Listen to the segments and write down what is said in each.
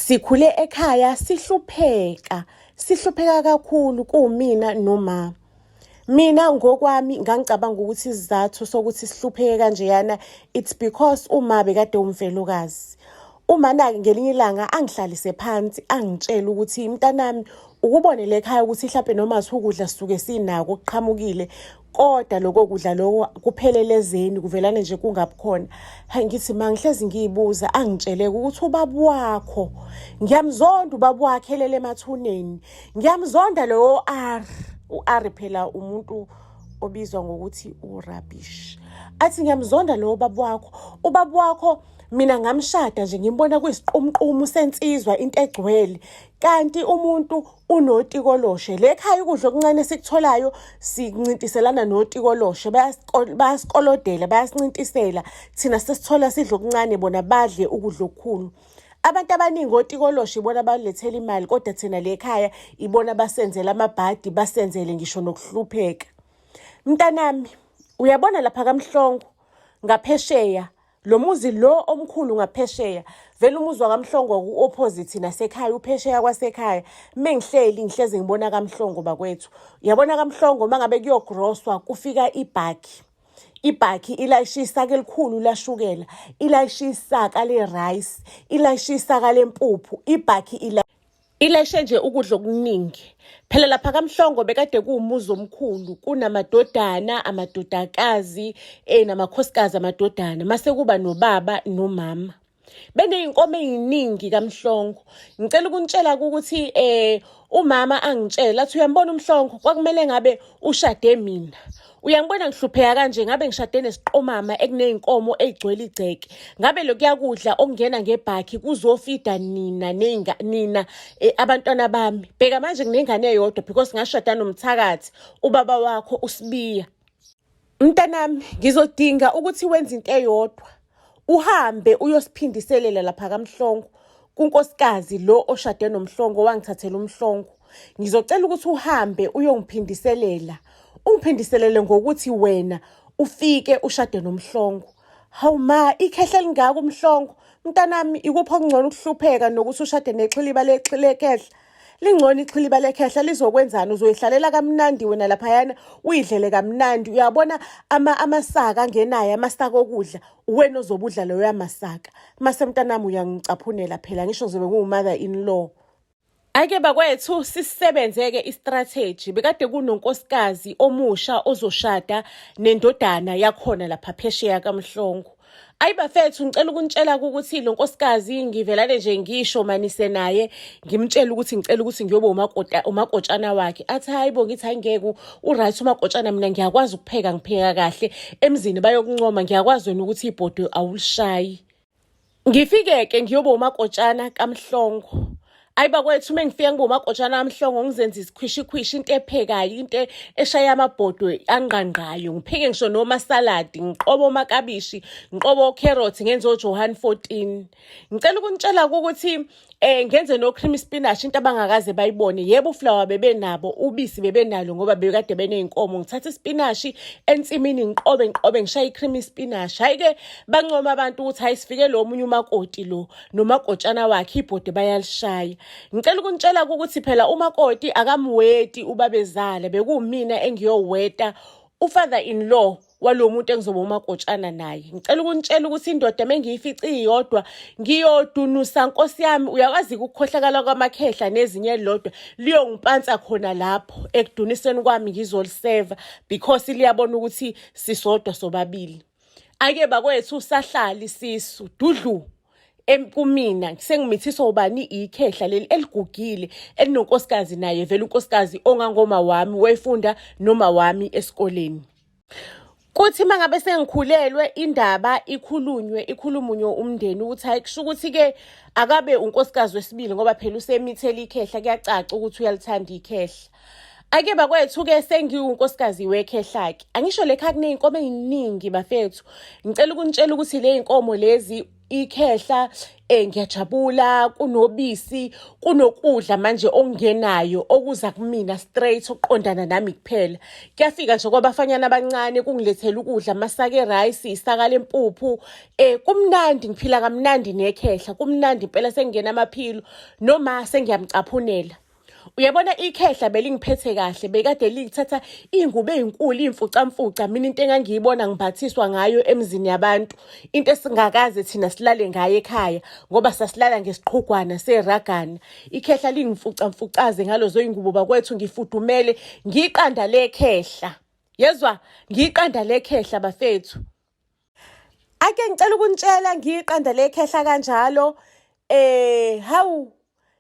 Sikhule ekhaya sihlupheka, sihlupheka kakhulu kuwumina noma. Mina ngokwami ngangicabanga ukuthi isizathu sokuthi sihlupheke kanjeyana it's because uma bekade umfelokazi. Umana-ke ngelinye ilanga angihlalise phansi angitshele ukuthi mntanami ukubone le ekhaya ukuthi hlampe noma ukudla sisuke sinako kuqhamukile kodwa lokho kudla lokho kuphelele ezeni kuvelane nje kungabi khona. Hayi ngithi ma ngihlezi ngiyibuza angitsheleke ukuthi ubaba wakho ngiyamzonda ubaba wakhe elele emathuneni ngiyamzonda lowo R u-R phela umuntu obizwa ngokuthi urubbish athi ngiyamzonda lowo baba wakho ubaba wakho mina ngamshada nje ngimbona kuyisiqumqumu sensizwa into egcwele kanti umuntu unotikoloshe le khaya ukudla okuncane esikutholayo sincintiselana notikoloshe bayasikolodela bayasincintisela thina sesithola sidla okuncane bona badle ukudla okukhulu abantu abaningi otikoloshe ibona balethela imali kodwa thina le khaya ibona basenzela amabhadi basenzele ngisho nokuhlupheka mntanami uyabona lapha kamhlongo ngaphesheya Lo muzi lo omkhulu ngaphesheya vele umuzi wakamhlongo ku-opposite nasekhaya uphesheya kwasekhaya mengihleli ngihlezi ngibona kamhlongo bakwethu uyabona kamhlongo uma ngabe kuyogroswa kufika ibhakhi ibhakhi ilayisha isaka elikhulu lashukela ilayisha isaka le-rice ilayisha isaka lempuphu ibhakhi ila Ileshe nje ukudla okuningi. Phela lapha kaMhlongo bekade kuwumuzi omkhulu, kunamadodana, amadodakazi, namakhosikazi amadodana, mase kuba nobaba nomama. Beney'nkomo ey'ningi kaMhlongo. Ngicela ukunitshela ukuthi umama angitshela athi uyambona uMhlongo kwakumele ngabe ushade mina. Uyangibona ngihlupheka kanje ngabe ngishade nesiqomama ekuney'nkomo ey'gcwele igceke. Ngabe lokuya kudla okungena ngebhakhi kuzofida nina nina abantwana bami. Bheka manje nginengane eyodwa because ngashada nomthakathi ubaba wakho uSibiya. Mntanami ngizodinga ukuthi wenze into eyodwa. Uhambe uyosiphindiselela lapha kaMhlongo kunkosikazi lo oshade noMhlongo wangithathela uMhlongo. Ngizocela ukuthi uhambe uyongiphindiselela. Ungiphindiselele ngokuthi wena ufike ushade noMhlongo. Hawu ma, ikhehla elingaka uMhlongo. Mntanami ikuphi okungcono ukuhlupheka nokuthi ushade nexhiliba lekhehla? Lingcono ixhiliba lekhehla lizokwenzani? Uzoyihlalela kamnandi wena laphayana, uyidlele kamnandi. Uyabona amasaka angenayo, amasaka okudla, uwena ozobe udla loya masaka. Mase mntanami uyangicaphunela phela, ngisho ngizobe ngiwu-mother in law. Ake bakwethu sisebenze-ke i-strategy. Bekade kunonkosikazi omusha ozoshada nendodana yakhona lapha phesheya kaMhlongo. Ayi bafethu ngicela ukunitshela ukuthi lo nkosikazi ngivelane nje ngisho manise naye ngimtshele ukuthi ngicela ukuthi ngiyobe umakota umakotshana wakhe athi hayi bo ngithi hayi ngeke u-right umakotshana mina ngiyakwazi ukupheka ngipheka kahle emzini bayokuncoma ngiyakwazi wena ukuthi ibhodwe awulishayi. Ngifike-ke ngiyobe umakotshana kaMhlongo. Ayi bakwethu uma ngifika ngibe umakotshana kaMhlongo ngizenza isikhwishikhwishi into ephekayo into eshaya amabhodwe angqangqayo ngipheke ngisho nomasaladi ngiqobe omakabishi ngiqobe okherothi ngenze oJohan 14. Ngicela ukunitshela ukuthi ngenze no cream spinach into abangakaze bayibone. Yebo uflower bebenabo, ubisi bebenalo ngoba bekade beney'nkomo. Ngithatha ispinashi ensimini ngiqobe ngiqobe ngishaye i-cream spinach. Hhayi-ke bancoma abantu ukuthi hhayi sifike lo omunye umakoti lo nomakotshana wakhe ibhode bayalishaya. Ngicela ukunitshela ukuthi phela umakoti akamweti ubabezala bekuwumina engiyoweta u-father in law walo muntu engizoba umakotshana naye. Ngicela ukunitshela ukuthi indoda mengiyifice iyodwa ngiyodunusa nkosi yami uyakwazi ukukhohlakala kwamakhehla nezinye elilodwa liyongimpansa khona lapho ekuduniseni kwami ngizoliseva because liyabona ukuthi sisodwa sobabili. Ake bakwethu sahlala isisu dudlu kumina sengimithiswa ubani ikhehla leli eligugile elinonkosikazi naye vele unkosikazi ongangoma wami wayefunda noma wami esikoleni. Kuthi uma ngabe sengikhulelwe indaba ikhulunywe ikhulumunywe umndeni ukuthi hayi kusho ukuthi-ke akabe unkosikazi wesibili ngoba phela usemithela ikhehla kuyacaca ukuthi uyalithanda ikhehla. Ake bakwethu-ke sengiwunkosikazi wekhehla-ke. Angisho le khaya kuney'nkomo ey'ningi bafethu. Ngicela ukunitshela ukuthi le y'nkomo lezi Ikhehla ngiyajabula, kunobisi, kunokudla manje okungenayo okuza kumina straight, okuqondana nami kuphela. Kuyafika nje kwabafanyana abancane kungilethela ukudla, amasaka erayisi, isaka lempuphu. Kumnandi, ngiphila kamnandi nekhehla, kumnandi impela, sengingena amaphilo noma sengiyamcaphunela. Uyabona, ikhehla belingiphethe kahle, bekade lithatha iy'ngubo ey'nkulu, iy'mfucamfuca, mina into engangiyibona ngiphathiswa ngayo emzini yabantu, into esingakaze thina silale ngayo ekhaya ngoba sasilala ngesiqhugwana seragana. Ikhehla lingimfucamfucaze ngalozo y'ngubo bakwethu, ngifudumele, ngiyiqanda lekhehla. Yezwa, ngiyiqanda lekhehla bafethu. Ake ngicela ukunitshela, ngiyiqanda lekhehla kanjalo, hawu,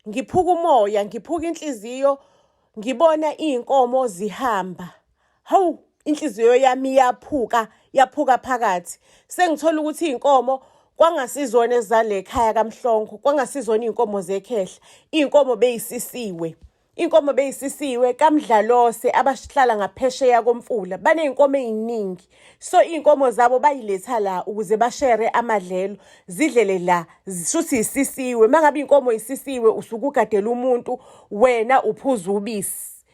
ngiphuka umoya, ngiphuka inhliziyo, ngibona iy'nkomo zihamba. Hawu, inhliziyo yami iyaphuka, yaphuka phakathi. Sengithola ukuthi iy'nkomo kwangasizona ezale ekhaya kaMhlongo, kwangasizona iy'nkomo zekhehla, iy'nkomo beyisisiwe. Iy'nkomo beyisisiwe kaMdlalose abahlala ngaphesheya komfula, baney'nkomo ey'ningi. So iy'nkomo zabo bayiletha la ukuze bashere amadlelo, zidlele la, shuthi isisiwe. Uma ngabe iy'nkomo isisiwe, usuke ugadela umuntu, wena uphuza ubisi.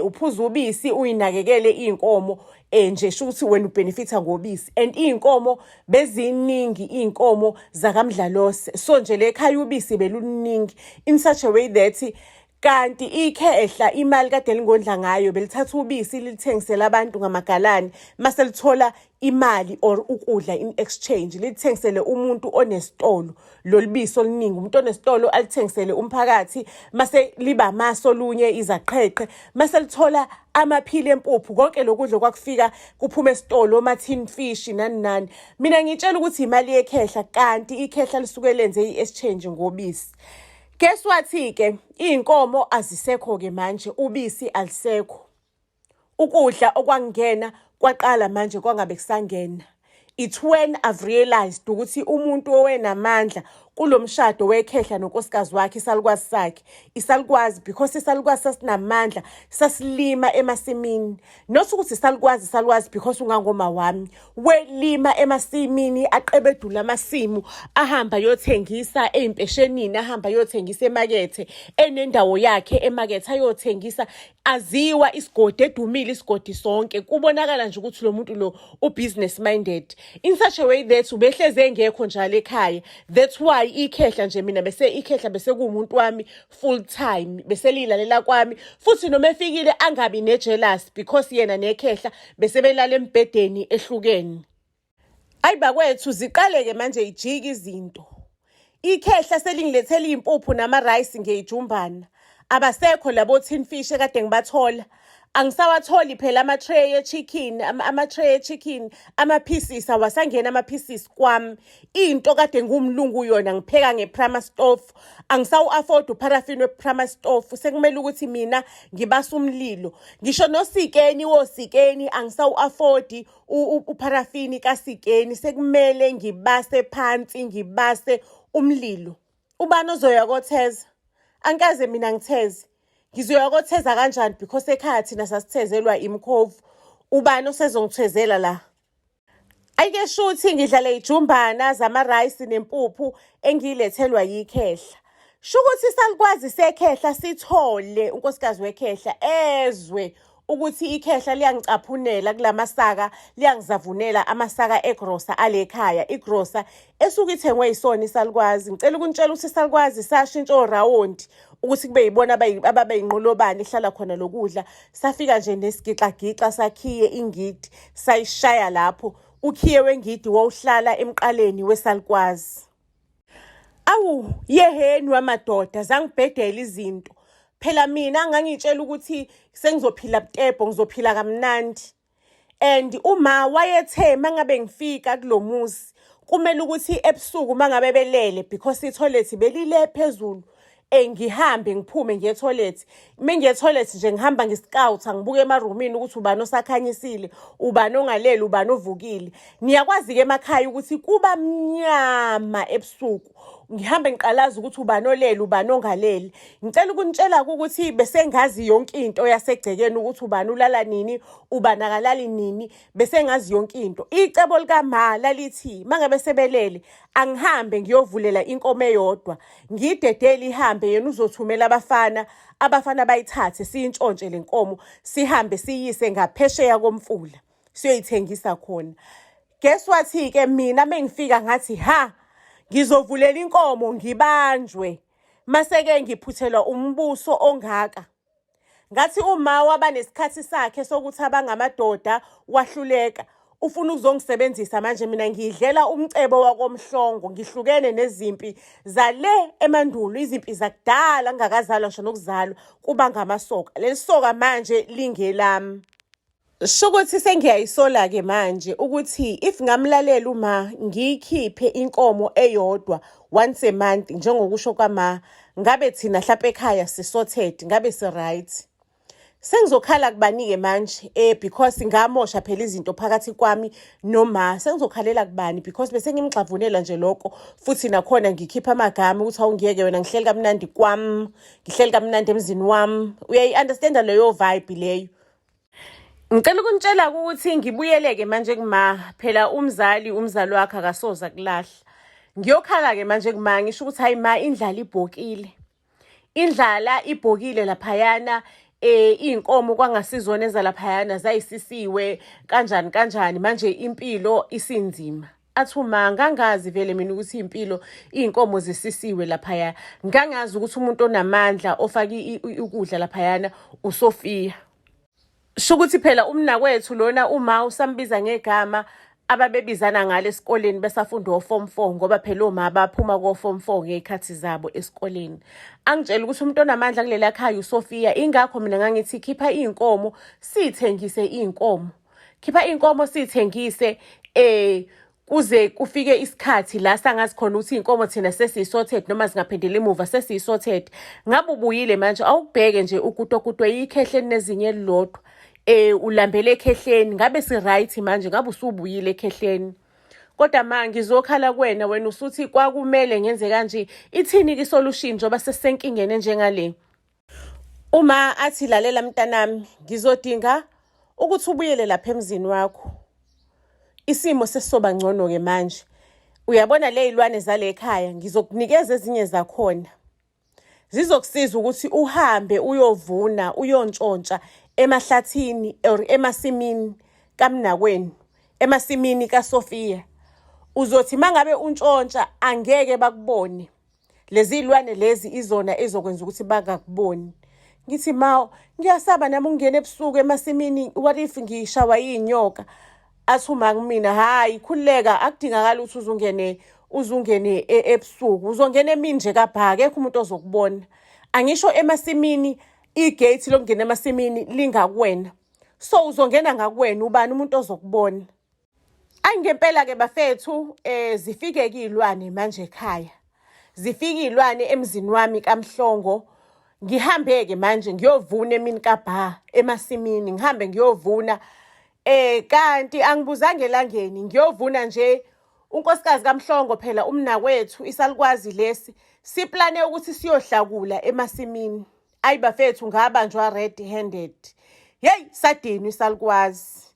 Uphuza ubisi, uyinakekele iy'nkomo, nje shuthi wena ubhenefitha ngobisi. And iy'nkomo beziningi, iy'nkomo zakaMdlalose. So nje le ekhaya ubisi beluluningi in such a way that kanti ikhehla imali kade lingondla ngayo belithatha ubisi lilithengisele abantu ngamagalani, mase lithola imali or ukudla in exchange, lithengisele umuntu onesitolo lolu bisi oluningi, umuntu onesitolo alithengisele umphakathi, mase liba amaso olunye izaqheqhe, mase lithola amaphili empuphu, konke lokudla kwakufika kuphuma esitolo, oma-tin fish, nani nani. Mina ngitshela ukuthi imali yekhehla, kanti ikhehla lisuke lenze i-exchange ngobisi. Guess what-ke, iy'nkomo azisekho-ke manje, ubisi alisekho. Ukudla okwangena kwaqala manje kwangabe kusangena. It's when I've realized ukuthi umuntu owenamandla kulo mshado wekhehla nonkosikazi wakhe isalukwazi sakhe, isalukwazi, because isalukwazi sasinamandla, sasilima emasimini. Not ukuthi isalukwazi isalukwazi because ungangoma wami, welima emasimini, aqebedula amasimu, ahamba ayothengisa ey'mpeshenini, ahamba ayothengisa emakethe, enendawo yakhe emakethe ayothengisa, aziwa isigodi, edumile isigodi sonke, kubonakala nje ukuthi lo muntu lo u-business minded in such a way that ubehlezi engekho njalo ekhaya. That's why ikhehla nje mina bese ikhehla bese kuwumuntu wami full time, bese lilalela kwami futhi noma efikile angabi ne-jealous because yena nekhehla bese belala embhedeni ehlukene. Ayi bakwethu, ziqale-ke manje ijike izinto. Ikhehla selingilethela iy'mpuphu nama-rice ngeyijumbana. Abasekho labo tin fish ekade ngibathola. Angisawatholi phela ama-tray e-chicken, ama-tray e-chicken, ama-pieces awasangena, ama-pieces kwami. Into kade ngiwumlungu yona ngipheka nge-Primus stove. Angisawu-afford upharafini we-Primus stove. Sekumele ukuthi mina ngibase umlilo. Ngisho nosikeni wosikeni angisawu-afford upharafini kasikeni. Sekumele ngibase phansi, ngibase umlilo. Ubani ozoya kotheza? Angikaze mina ngitheze. Ngizoya kotheza kanjani because ekhaya thina sasithezelwa imkhovu. Ubani osezongithezela la? Ayike, shuthi ngidlala ijumbana zama-rice nempuphu engiyilethelwa yikhehla. Shukuthi isalukwazi sekhehla sithole unkosikazi wekhehla ezwe ukuthi ikhehla liyangicaphunela kulamasaka, liyangizavunela amasaka egrosa ale khaya, igrosa esuke ithengwe yisona isalukwazi. Ngicela ukunitshela ukuthi isalukwazi sashintsha orawondi ukuthi kube yibona ababeyinqolobane ehlala khona lokudla. Safika nje nesigixa-gixa sakhiye ingidi, sayishaya lapho. Ukhiye wengidi wawuhlala emqaleni wesalukwazi. Awu yeheni wamadoda, zangibhedela izinto. Phela mina ngangitshela ukuthi sengizophila butebho, ngizophila kamnandi. And uma wayethe mangabe ngifika kulo muzi kumele ukuthi ebusuku mangabe belele, because i-toilet belile phezulu, ngihambe ngiphume ngiye toilet. Mengiye toilet nje ngihamba ngi-scout, ngibuke emarumini ukuthi ubani osakhanyisile, ubani ongalele, ubani ovukile. Niyakwazi-ke emakhaya ukuthi kuba mnyama ebusuku. Ngihambe ngiqalaza ukuthi ubani olele, ubani ongalele. Ngicela ukunitshela-ke ukuthi besengazi yonke into yasegcekeni ukuthi ubani ulala nini, ubani akalali nini, besengazi yonke into. Icebo likama lalithi mangabe sebelele angihambe ngiyovulela inkomo eyodwa, ngiyidedele ihambe, yena uzothumela abafana, abafana bayithathe siyintshontshe le nkomo, sihambe siyise ngaphesheya komfula siyoyithengisa khona. Guess what-ke, mina mengifika ngathi ha, ngizovulela inkomo ngibanjwe, mase-ke ngiphuthelwa umbuso ongaka. Ngathi uma waba nesikhathi sakhe sokuthi abangamadoda wahluleka, ufuna ukuzongisebenzisa manje. Mina ngiyidlela umcebo wakoMhlongo, ngihlukene nezimpi zale emandulo, izimpi zakudala ngingakazalwa ngisho nokuzalwa, kuba ngamasoka. Leli soka manje lingelami. Shukuthi sengiyayisola-ke manje ukuthi if ngamlalela uma ngiyikhiphe inkomo eyodwa once a month njengokusho kwama, ngabe thina hlampe ekhaya si-sorted, ngabe si-right. Sengizokhala kubani-ke manje because ngamosha phela izinto phakathi kwami noma sengizokhalela kubani, because bese ngimgxavunela nje lokho, futhi nakhona ngikhipha amagama ukuthi awungiyeke wena, ngihleli kamnandi kwami, ngihleli kamnandi emzini wami. Uyayi-understanda leyo vibe leyo. Ngicela ukunitshela ukuthi ngibuyeleke manje kuma, phela umzali umzali wakhe akasoze kulahla. Ngiyokhala-ke manje kuma, ngisho ukuthi hayi ma, indlala ibhokile. Indlala ibhokile laphayana, iy'nkomo kwangasizona ezalaphayana zayisisiwe kanjani kanjani, manje impilo isinzima. Athi uma ngangazi vele mina ukuthi impilo iy'nkomo zisisiwe laphaya, ngangazi ukuthi umuntu onamandla ofake ukudla laphayana uSofia. Sho ukuthi phela umnakwethu lona uma usambiza ngegama ababebizana ngalo esikoleni besafunda o-form 4, ngoba phela oma baphuma ko-form 4 ngey'khathi zabo esikoleni. Angitshela ukuthi umuntu onamandla kulela khaya uSofia, ingakho mina ngangithi khipha iy'nkomo siy'thengise, iy'nkomo, khipha iy'nkomo siy'thengise, kuze kufike isikhathi la sangazi khona ukuthi iy'nkomo thina sesiyi-sorted noma singaphindela emuva sesiyi-sorted. Ngabe ubuyile manje, awukubheke nje ukutokutwe ikhehleni nezinye elilodwa, ulambele ekhehleni, ngabe si-right manje, ngabe usubuyile ekhehleni. Kodwa ma ngizokhala kuwena, wena usuthi kwakumele ngenze kanje. Ithini-ke i-solution njengoba sesisenkingeni enjengale? Uma athi, lalela mntanami, ngizodinga ukuthi ubuyele lapha emzini wakho. Isimo sesisoba ngcono-ke manje. Uyabona le y'lwane zale ekhaya, ngizokunikeza ezinye zakhona. Zizokusiza ukuthi uhambe uyovuna, uyontshontsha emahlathini or emasimini kamnakwenu, emasimini kaSofia. Uzothi mangabe untshontsha angeke bakubone. Lezi iy'lwane lezi izona ezokwenza ukuthi bangakuboni. Ngithi ma, ngiyasaba nami ukungena ebusuku emasimini, what if ngishawa iy'nyoka? Athi uma kumina, hhayi khululeka, akudingakali ukuthi uzungene ebusuku, uzongena emini nje kabha, akekho umuntu ozokubona. Angisho emasimini, igate lokungena emasimini lingakuwena, so uzongena ngakuwena, ubani umuntu ozokubona? Ayi ngempela-ke bafethu, zifike-ke iy'lwane manje ekhaya. Zifike iy'lwane emzini wami kaMhlongo. Ngihambe-ke manje ngiyovuna emini kabha emasimini, ngihambe ngiyovuna. Kanti angibuzanga elangeni, ngiyovuna nje unkosikazi kaMhlongo phela umnakwethu isalukwazi lesi, siplane ukuthi siyohlakula emasimini. Ayi bafethu, ngabanjwa red handed. Hey, sadinwa isalukwazi.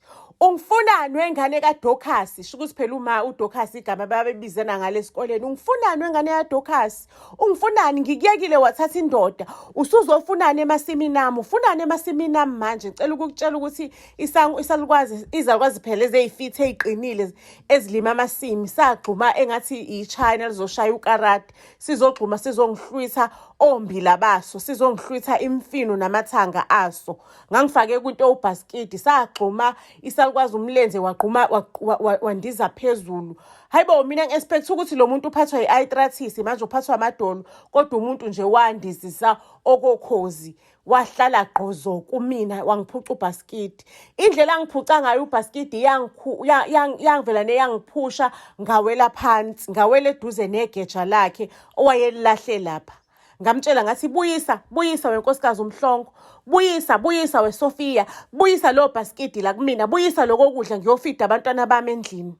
Ungifunani wengane kaDorcas? Sho ukuthi phela uma uDorcas igama babebizana ngale esikoleni. Ungifunani wengane kaDorcas? Ungifunani? Ngikuyekile wathatha indoda. Usuzofunani emasimini ami? Ufunani emasimini ami manje? Ngicela ukukutshela ukuthi isalukwazi izalukwazi phela ezeyifithe eziqinile ezilima amasimi, sagxuma engathi iChina lizoshaya ukarate, sizogxuma sizongihlwitha ombila baso, sizongihlwitha imfino namathanga aso. Ngangifake kwinto ubhasikidi, sagxuma isalukwazi umlenze wagquma wandiza phezulu. Hayibo, mina ngi-expect ukuthi lo muntu uphathwa i-arthritis manje, uphathwa amadolo, kodwa umuntu nje wandizisa okokhozi, wahlala gqozo kumina, wangiphuca ubhasikidi. Indlela angiphuca ngayo ubhasikidi yangivela neyangiphusha, ngawela phansi, ngawela eduze negeja lakhe owayelilahle lapha. Ngamtshela ngathi, buyisa, buyisa wenkosikazi uMhlongo, buyisa, buyisa weSofia, buyisa lo bhasikidi la kumina, buyisa lokho kudla ngiyofida abantwana bami endlini.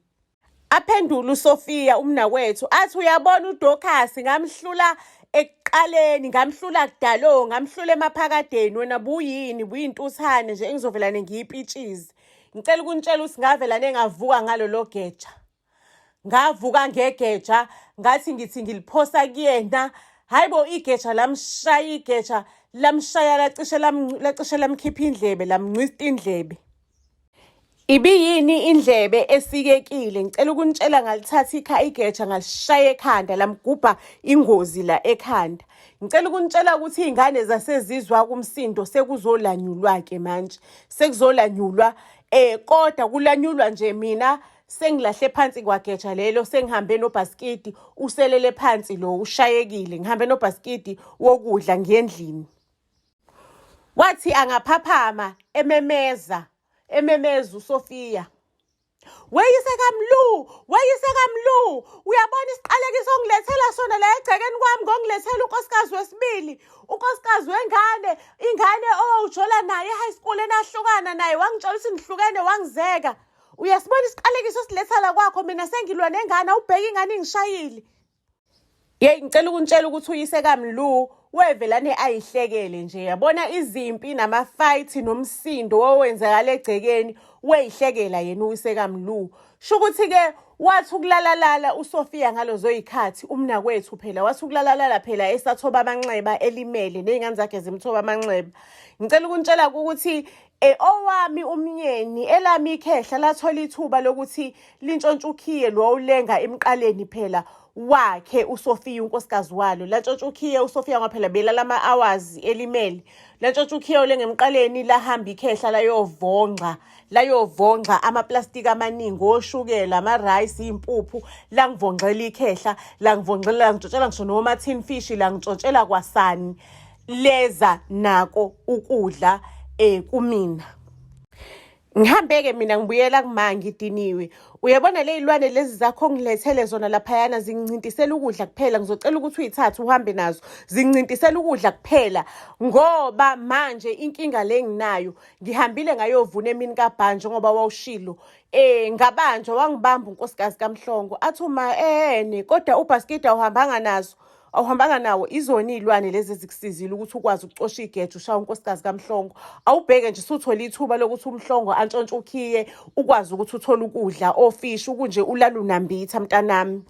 Aphendule uSophia umnakwethu athi uyabona uDorcas ngamhlula ekuqaleni ngamhlula kudalo ngamhlula emaphakadeni wena buyini buyintuthane nje engizovelane ngiyipitshize. Ngicela ukunitshela ukuthi ngavelane ngavuka ngalolo geja. Ngavuka ngegeja ngathi ngithi ngiliphosa kuyena hayi bo igeja lamshaya igeja lamshaya lacishe lacishe lamkhipha indlebe lamncwista indlebe. Ibiyini indlebe esikekile? Ngicela ukunitshela ngalithatha ikha igeja ngalishaya ekhanda lamgubha ingozi la ekhanda. Ngicela ukunitshela ukuthi iy'ngane zasezizwa kumsindo sekuzolanyulwa-ke manje. Sekuzolanyulwa kodwa kulanyulwa nje mina sengilahle phansi kwageja lelo sengihambe nobhasikidi uselele phansi lo ushayekile ngihambe nobhasikidi wokudla ngiye endlini. Wathi angaphaphama ememeza, ememeza uSophia. Weyise kaMlu, weyise kaMlu, uyabona isiqalekiso ongilethela sona la egcekeni kwami ngongilethela unkosikazi wesibili, unkosikazi wengane, ingane owawujola naye e-high school enahlukana naye wangitshela ukuthi nihlukene wangizeka. Uyasibona isiqalekiso osiletha la kwakho mina sengilwa nengane awubheke ingane ingishayile. Yeyi ngicela ukunitshela ukuthi uyise kaMlu wevelane ayihlekele nje yabona izimpi namafight nomsindo owenzakala egcekeni weyihlekela yena uyise kaMlu. Sho ukuthi-ke wathi ukulalalala uSophia ngalezo yikhathi umnakwethu phela wathi ukulalalala phela esathoba amanxeba elimele ney'ngane zakhe zimthoba amanxeba. Ngicela ukunitshela ukuthi owami umnyeni elami ikhehla lathola ithuba lokuthi lintshontshe ukhiye lo ulenga emqaleni phela wakhe uSophia unkosikazi walo lantshontsha ukhiye uSophia ngoba phela belala ama-hours elimele lantshontsha ukhiye ulenga emqaleni lahamba ikhehla layovongxa layovongxa amaplastiki amaningi oshukela ama-rice iy'mpuphu langivongxela ikhehla langivongxela langintshontshela ngisho noma-tin fish langintshontshela kwasani leza nako ukudla kumina. Ngihambe-ke mina ngibuyela kuma ngidiniwe. Uyabona le y'lwane lezi zakho ongilethele zona laphayana zingincintisela ukudla kuphela. Ngizocela ukuthi uyithathe uhambe nazo. Zingincintisela ukudla kuphela ngoba manje inkinga le enginayo ngihambile ngayovuna emini kabha njengoba wawushilo. Ngabanjwa wangibamba unkosikazi kaMhlongo athi uma ene kodwa ubhasikidi awuhambanga nazo. Awuhambanga nawo izona iy'lwane lezi ezikusizile ukuthi ukwazi ukucosha igeja ushaye unkosikazi kaMhlongo. Awubheke nje usuthole ithuba lokuthi uMhlongo antshontshe ukhiye ukwazi ukuthi uthole ukudla ofishi ukunje ulala unambitha mntanami.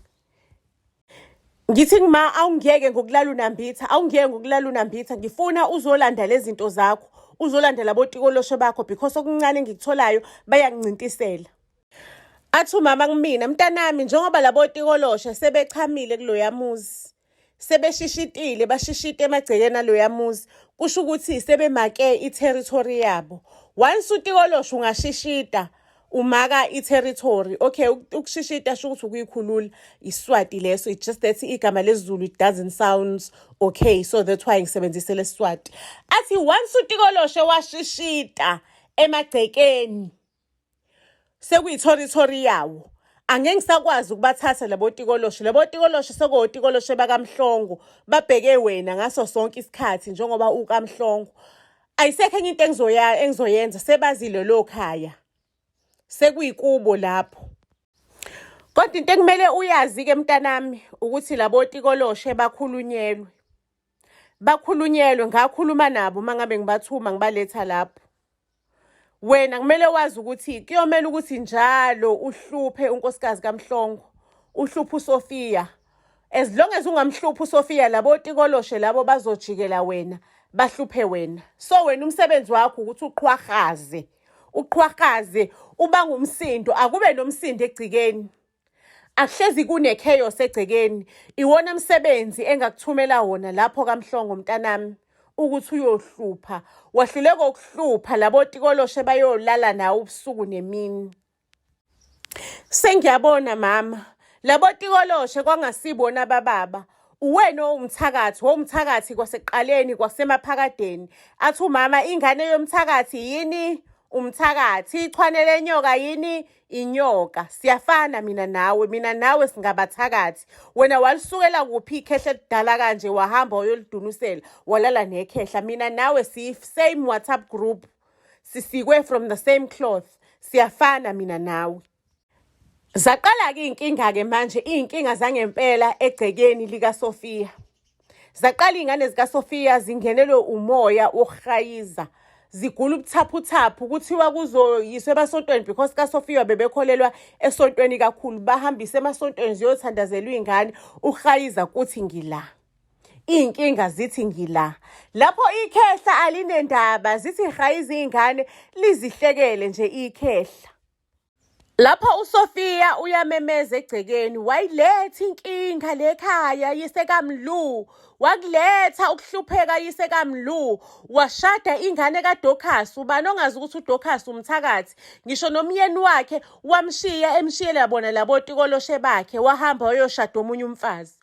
Ngithi ma awungiyeke ngokulala unambitha, awungiyeke ngokulala unambitha, ngifuna uzolanda lezi zinto zakho, uzolanda labo tikoloshe bakho because okuncane engikutholayo bayangincintisela. Athi umama kumina, mntanami njengoba labo tikoloshe sebechamile kuloya muzi, sebeshishitile, bashishite emagcekeni aloya muzi, kusho ukuthi sebemake i-territory yabo. Once utikoloshe ungashishita, umaka i-territory. Okay, ukushishita sho ukuthi ukuyikhulula, iswati leso. It's just that igama lesiZulu it doesn't sound okay, so that's why ngisebenzise lesiswati. Athi once utikoloshe washishita emagcekeni, sekuyithorithori yawo angeke ngisakwazi ukubathatha labo tikoloshe labo tikoloshe sekuwotikoloshe bakamhlongo babheke wena ngaso sonke isikhathi njengoba ukamhlongo ayisekho enye into engizoya engizoyenza sebazile lo khaya sekuyikubo lapho kodwa into ekumele uyazi-ke mntanami ukuthi labo tikoloshe bakhulunyelwe bakhulunyelwe ngakhuluma nabo uma ngabe ngibathuma ngibaletha lapho wena kumele wazi ukuthi kuyomela ukuthi njalo uhluphe unkosikazi kaMhlongo uhluphe uSophia as long as ungamhluphi uSophia labo tikoloshe labo bazojikela wena bahluphe wena so wena umsebenzi wakho ukuthi uqhwahaze uqhwahaze ubanga umsindo akube nomsindo egcikeni Akuhlezi kune-chaos egcekeni. Iwona msebenzi engakuthumela wona lapho kaMhlongo mntanami ukuthi uyohlupha. Wahluleka ukuhlupha labo tikoloshe bayolala nawe ubusuku nemini. Sengiyabona mama, labo tikoloshe kwangasibona bababa. Uwena owumthakathi, wowumthakathi kwasekuqaleni kwasemaphakadeni. Athi umama ingane yomthakathi yini? Umthakathi. Ichwane lenyoka yini? Inyoka. Siyafana mina nawe, mina nawe singabathakathi. Wena walisukela kuphi ikhehla elidala kanje wahamba wayolidunusela walala nekhehla. Mina nawe siyi same WhatsApp group. Sisikwe from the same cloth. Siyafana mina nawe. Zaqala-ke iy'nkinga-ke manje, iy'nkinga zangempela egcekeni likaSophia. Zaqala iy'ngane zikaSophia zingenelwe umoya wokuhayiza. Zigula ubuthaphuthaphu kuthiwa kuzoyiswa emasontweni because kaSophia bebekholelwa esontweni kakhulu. Bahambise emasontweni ziyothandazelwa iy'ngane uhayiza kuthi ngila. Iy'nkinga zithi ngila. Lapho ikhehla alinendaba zithi hayiza iy'ngane lizihlekele nje ikhehla. Lapho uSophia uyamemeza egcekeni, wayiletha inkinga lekhaya yise kaMlu, wakuletha ukuhlupheka yise kaMlu, washada ingane kaDorcas. Ubani ongazi ukuthi uDorcas umthakathi? Ngisho nomyeni wakhe wamshiya emshiyela bona labo tikoloshe bakhe, wahamba wayoshada omunye umfazi.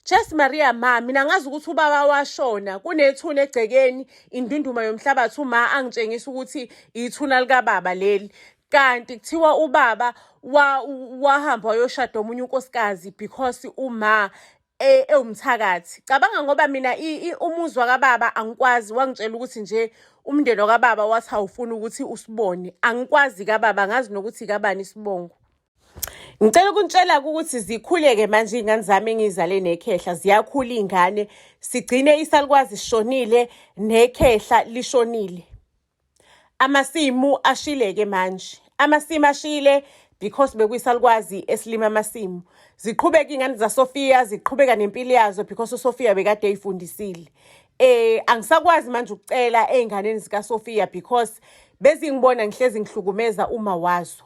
Jess Maria ma, mina ngazi ukuthi ubaba washona, kunethuna egcekeni, indunduma yomhlabathi uma angitshengisa ukuthi ithuna likababa leli. Kanti kuthiwa ubaba wahamba wayoshada omunye unkosikazi because uma ewumthakathi. Cabanga ngoba mina umuzi wakababa angikwazi, wangitshela ukuthi nje umndeni wakababa wathi awufuni ukuthi usibone. Angikwazi kababa, angazi nokuthi kabani isibongo. Ngicela ukunitshela ukuthi zikhuleke manje iy'ngane zami engiy'zale nekhehla, ziyakhula iy'ngane, sigcine isalukwazi sishonile nekhehla lishonile. Amasimu ashile-ke manje, amasimu ashile because bekuyisalukwazi esilima amasimu. Ziqhubeka iy'ngane zaSophia, ziqhubeka nempilo yazo because uSophia bekade ey'fundisile. Angisakwazi manje ukucela ey'nganeni zikaSophia because bezingibona ngihlezi ngihlukumeza uma wazo.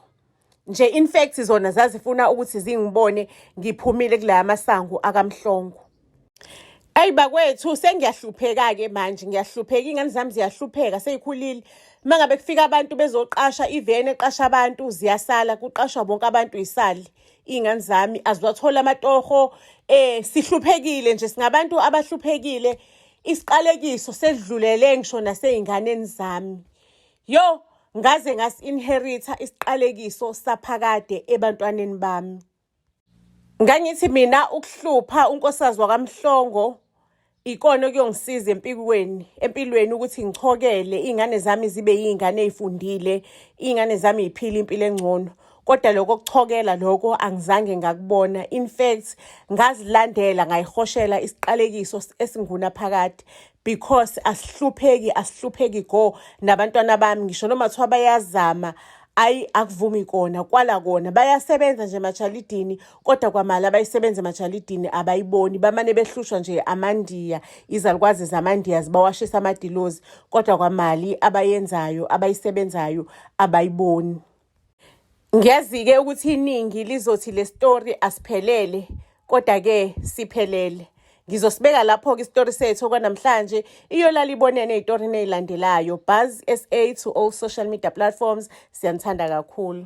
Nje in fact zona zazifuna ukuthi zingibone ngiphumile kulaya masango akaMhlongo. Eyi bakwethu sengiyahlupheka-ke manje, ngiyahlupheka, iy'ngane zami ziyahlupheka sey'khulile. Uma ngabe kufika abantu bezoqasha iveni eqasha abantu ziyasala, kuqashwa bonke abantu y'sale. Iy'ngane zami aziwatholi amatoho, sihluphekile nje singabantu abahluphekile. Isiqalekiso sedlulele ngisho nasey'nganeni zami. Yo, ngaze ngasi-inheritha isiqalekiso saphakade ebantwaneni bami. Ngangithi mina ukuhlupha unkosikazi wakaMhlongo ikona okuyongisiza empilweni, empilweni ukuthi ngichokele iy'ngane zami zibe yiy'ngane ey'fundile, iy'ngane zami y'phile impilo engcono. Kodwa lokho kuchokela lokho angizange ngakubona. In fact, ngazilandela ngayihoshela isiqalekiso esingunaphakade because asihlupheki, asihlupheki go nabantwana bami ngisho noma kuthiwa bayazama ayi akuvumi kona kwala kona bayasebenza nje emajalidini kodwa kwamali abayisebenza emajalidini abayiboni bamane behlushwa nje amandiya izalukwazi zamandiya zibawashisa amadilozi kodwa kwamali abayenzayo abayisebenzayo abayiboni. Ngiyazi-ke ukuthi iningi lizothi le story asiphelele kodwa-ke siphelele. Ngizosibeka lapho-ke isitori sethu okwanamhlanje iyolala ibonene ey'torini ey'landelayo. Buzz SA to all social media platforms. Siyanithanda kakhulu.